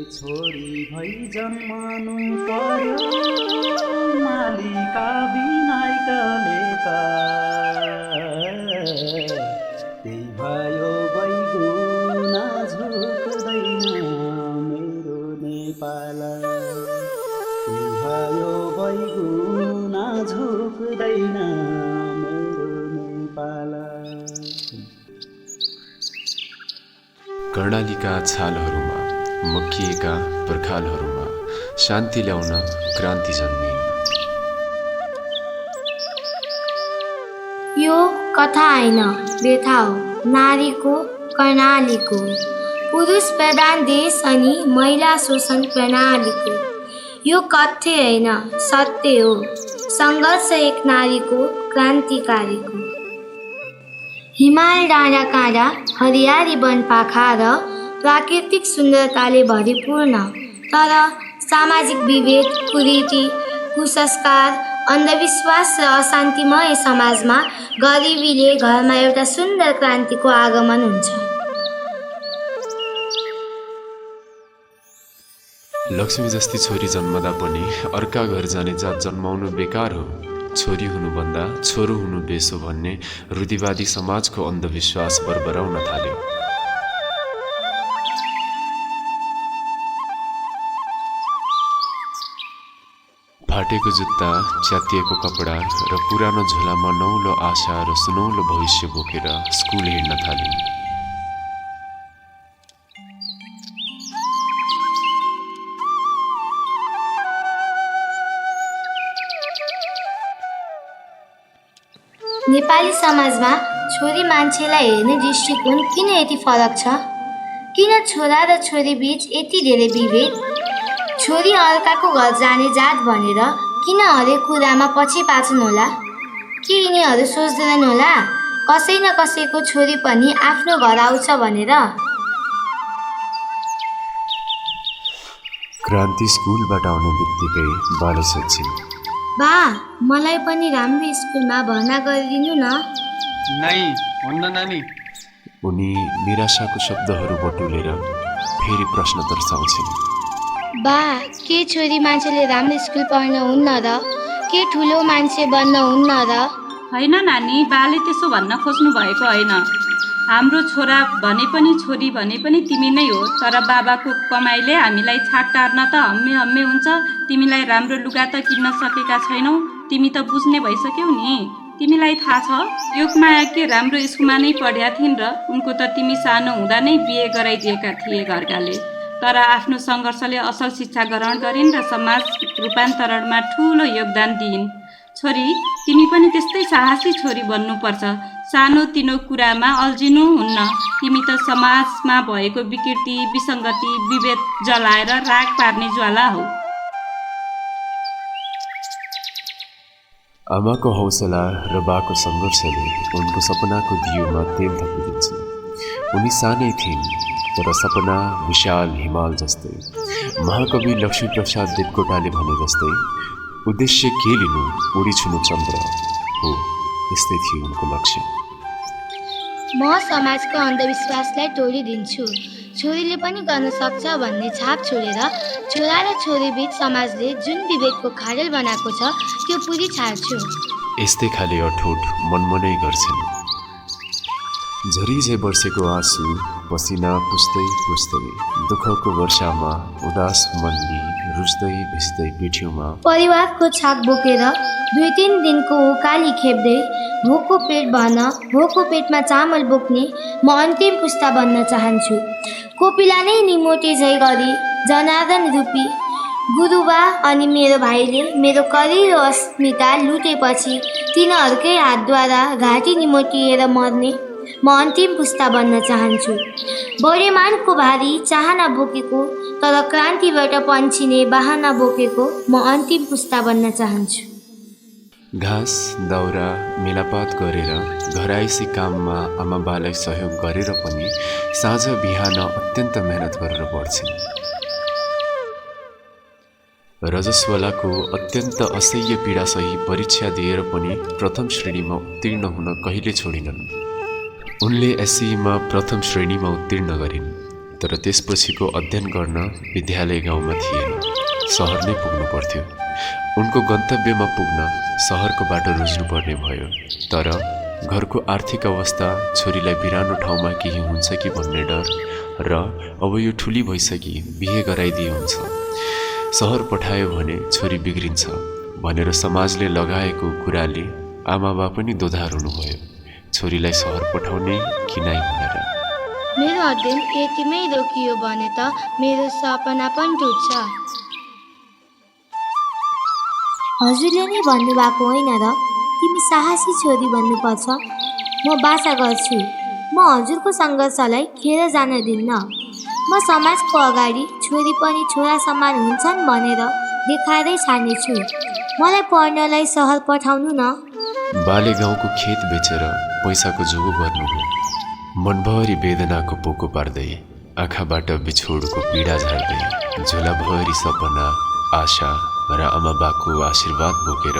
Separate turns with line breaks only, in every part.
छोरी भई जन्मनु पर्यो मालिका विनायकलेका त्यही भयो बैगुना झुक्दैन मेरो नेपाल त्यही भयो बैगुना झुक्दैन मेरो नेपाल।
कर्णालीका छालहरूमा मक्किएका पर्खालहरूमा शान्ति ल्याउन क्रान्ति जन्मिन्।
यो कथा होइन व्यथा हो नारीको कर्णालीको, पुरुष प्रधान देश अनि महिला शोषण प्रणालीको। यो कथ्य होइन सत्य हो, सङ्घर्ष एक नारीको क्रान्तिकारीको। हिमाल डाँडा काँडा हरियाली वनपाखा र प्राकृतिक सुन्दरताले भरिपूर्ण, तर सामाजिक विभेद, कुरीति, कुसंस्कार, अन्धविश्वास र अशान्तिमय समाजमा गरिबीले घरमा एउटा सुन्दर क्रान्तिको आगमन हुन्छ।
लक्ष्मी जस्ती छोरी जन्मदा पनि अर्का घर जाने जात जन्माउनु बेकार हो, छोरी हुनुभन्दा छोरो हुनु बेसो भन्ने रूढिवादी समाजको अन्धविश्वास बरबराउन थाल्यो। फाटेको जुत्ता, च्यातिएको कपडा र पुरानो झोलामा नौलो आशा र सुनौलो भविष्य बोकेर स्कुल हिँड्न थालिन्।
नेपाली समाजमा छोरी मान्छेलाई हेर्ने दृष्टिकोण किन यति फरक छ? किन छोरा र छोरी बीच यति धेरै विभेद? छोरी अर्काको घर जाने जात भनेर किन हरेक कुरामा पछि पाछन् होला? के यिनीहरू सोच्दैनन् होला कसै न कसैको छोरी पनि आफ्नो घर आउँछ भनेर?
क्रान्ति स्कुलबाट आउने बित्तिकै बाले सोच्छिन्,
बा मलाई पनि राम्रो स्कुलमा भर्ना गरिदिनु न।
नै हुन्न नानी।
उनी निराशाको शब्दहरू बटुलेर फेरि प्रश्न तर्साउँछिन्,
बा के छोरी मान्छेले राम्रो स्कुल पढ्न हुन्न र? के ठुलो मान्छे बन्न हुन्न र?
होइन नानी, बाले त्यसो भन्न खोज्नु भएको होइन। हाम्रो छोरा भने पनि छोरी भने पनि तिमी नै हो, तर बाबाको कमाइले हामीलाई छाक टार्न त हम्मे हम्मे हुन्छ। तिमीलाई राम्रो लुगा त किन्न सकेका छैनौ, तिमी त बुझ्ने भइसक्यौ नि। तिमीलाई थाहा छ योगमाया के राम्रो स्कुलमा नै पढ्या थिइन् र उनको त तिमी सानो हुँदा नै बिहे गराइदिएका थिए घरकाले। तर आफ्नो सङ्घर्षले असल शिक्षा ग्रहण गरिन् र समाज रूपान्तरणमा ठुलो योगदान दिइन्। छोरी तिमी पनि त्यस्तै साहसी छोरी बन्नुपर्छ, सानो तिनो कुरामा अल्झिनु हुन्न। तिमी त समाजमा भएको विकृति, विसङ्गति, विभेद जलाएर राग पार्ने ज्वाला हौ।
आमाको हौसला र बाको सङ्घर्षले उनको सपनाको दियोमा तेल थपिदिन्छ। उनी सानै थिइन् तर सपना विशाल हिमाल जस्तै। महाकवि लक्ष्मीप्रसाद देवकोटाले भने जस्तै, उद्देश्य के लिनु उडी छुनु चन्द्र हो, यस्तै थियो उनको लक्ष्य।
म समाजको अन्धविश्वासलाई तोडिदिन्छु। छोरीले पनि गर्न सक्छ भन्ने छाप छोडेर छोरा र छोरी बीच समाजले जुन विभेदको खाडल बनाएको छ त्यो पुरी छाड्छु।
यस्तै खाले अठोट मनमनै गर्छन्। झरीझै बर्सेको आँसु पसिना पुस्दै पुस्दै दुःखको वर्षामा उदास मनले रुच्दै भिज्दै पिठ्यौमा
परिवारको छाक बोकेर 2-3 दिनको उकाली खेप्दै भोको पेट भर्न भोको पेटमा चामल बोक्ने म अन्तिम पुस्ता बन्न चाहन्छु। कोपिला नै निमोटे झै गरी जनार्दन रूपी गुरुबा अनि मेरो भाइले मेरो करिलो अस्मिता लुटेपछि तिनीहरूकै हातद्वारा घाँटी निमोटिएर मर्ने म अन्तिम पुस्ता बन्न चाहन्छु। बौरेमानको भारी चाहना बोकेको तर क्रान्तिबाट पन्छिने बाहना बोकेको म अन्तिम पुस्ता बन्न चाहन्छु।
घाँस दाउरा मेलापात गरेर घराइसी काममा आमा बालाई सहयोग गरेर पनि साँझ बिहान अत्यन्त मेहनत गरेर पढ्छिन्। रजस्वलाको अत्यन्त असह्य पीडासही परीक्षा दिएर पनि प्रथम श्रेणीमा उत्तीर्ण हुन कहिले छोडिनन्। उनले एसईमा प्रथम श्रेणीमा उत्तीर्ण गरिन्, तर त्यसपछिको अध्ययन गर्न विद्यालय गाउँमा थिएन, सहर नै पुग्नु पर्थ्यो। उनको गन्तव्यमा पुग्न सहरको बाटो रोज्नुपर्ने भयो, तर घरको आर्थिक अवस्था छोरीलाई बिरानो ठाउँमा केही हुन्छ कि भन्ने डर र अब यो ठुली भइसकी बिहे गराइदिए हुन्छ, सहर पठायो भने छोरी बिग्रिन्छ भनेर समाजले लगाएको कुराले आमाबा पनि दोधार हुनुभयो, छोरीलाई सहर पठाउने कि नै भनेर।
मेरो अध्ययन यतिमै रोकियो भने त मेरो सपना पनि टुट्छ। हजुरले नै भन्नुभएको होइन र तिमी साहसी छोरी बन्नुपर्छ। म बाचा गर्छु, म हजुरको सङ्घर्षलाई खेर जान दिन्न। म समाजको अगाडि छोरी पनि छोरा समान हुन्छन् भनेर देखाएरै छाड्नेछु। मलाई पढ्नलाई सहर पठाउनु न।
बाले गाउँको खेत बेचेर पैसाको जोगो गर्नुभयो। मनभरि वेदनाको पोको पार्दै, आँखाबाट बिछोडको पीडा झार्दै, झोलाभरि सपना आशा र आमाबाको आशीर्वाद बोकेर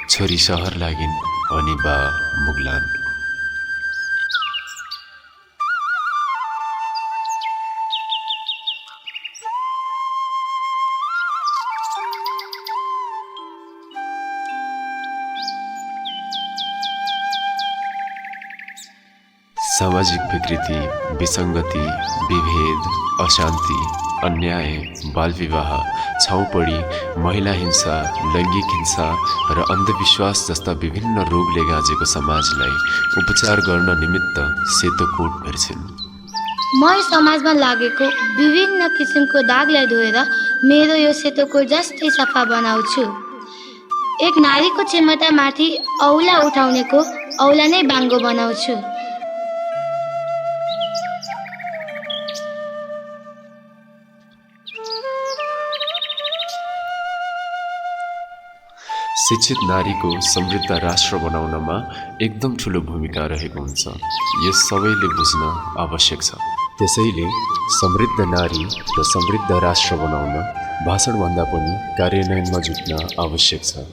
छोरी सहर लागिन् अनि बा मुगलान। सामाजिक विकृति, विसङ्गति, विभेद, अशान्ति, अन्याय, बालविवाह, छाउपडी, महिला हिंसा, लैङ्गिक हिंसा र अन्धविश्वास जस्ता विभिन्न रोगले गाजेको समाजलाई उपचार गर्न निमित्त सेतो कोट भेट्छिन्।
म समाजमा लागेको विभिन्न किसिमको दागलाई धोएर मेरो यो सेतो कोट जस्तै सफा बनाउँछु। एक नारीको क्षमतामाथि औला उठाउनेको औला नै बाङ्गो बनाउँछु।
शिक्षित नारीको समृद्ध राष्ट्र बनाउनमा एकदम ठुलो भूमिका रहेको हुन्छ। यस सबैले बुझ्न आवश्यक छ। त्यसैले समृद्ध नारी र समृद्ध राष्ट्र बनाउन भाषणभन्दा पनि कार्यान्वयनमा जुट्न आवश्यक छ।